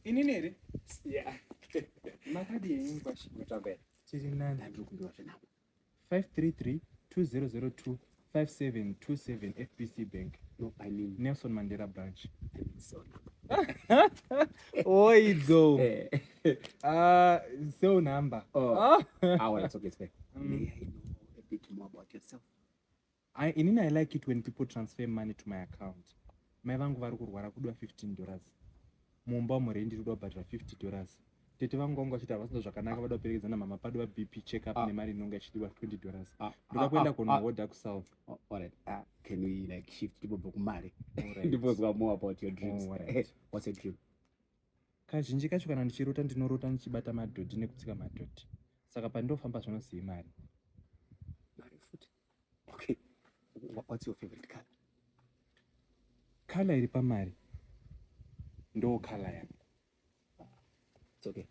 Inini here? Yeah. Makadii henyu kwashe? Unotamba here? Tiri nani? Ndiri kumbira zvenhamba. 533 2002 5727 FBC Bank. No, I mean Nelson Mandela branch. I mean cell number. Oidzo. Eh. Cell number. Oh. Ah. Ah, well, it's okay, it's okay. May I know a bit more about yourself? Inini I like it when people transfer money to my account. Mai vangu vari kurwara, kudiwa $15. Mumba umu rendi ndiri kuda kubhadhara $50. Tete vangu vanga vachiti havasina zvakanaka, vada kuperekedza namama, padiwa BP check up Ah. nemari inonga ichidiwa $20. Ah, Ndoda ah, kuenda ah, kunohodha kuSouth. Oh, all right. Can we like shift timbobva kumari? Alright. Ndimbozwa more about your dreams. Oh, alright. What's your dream? Kazhinji kacho kana ndichirota, ndinorota ndichibata madhodhi nekutsika madhodhi, saka pandinofamba zvinozivi mari. Mari futi. Okay. What's your favorite color? Colour iri pamari ndo colour yangu. It's okay.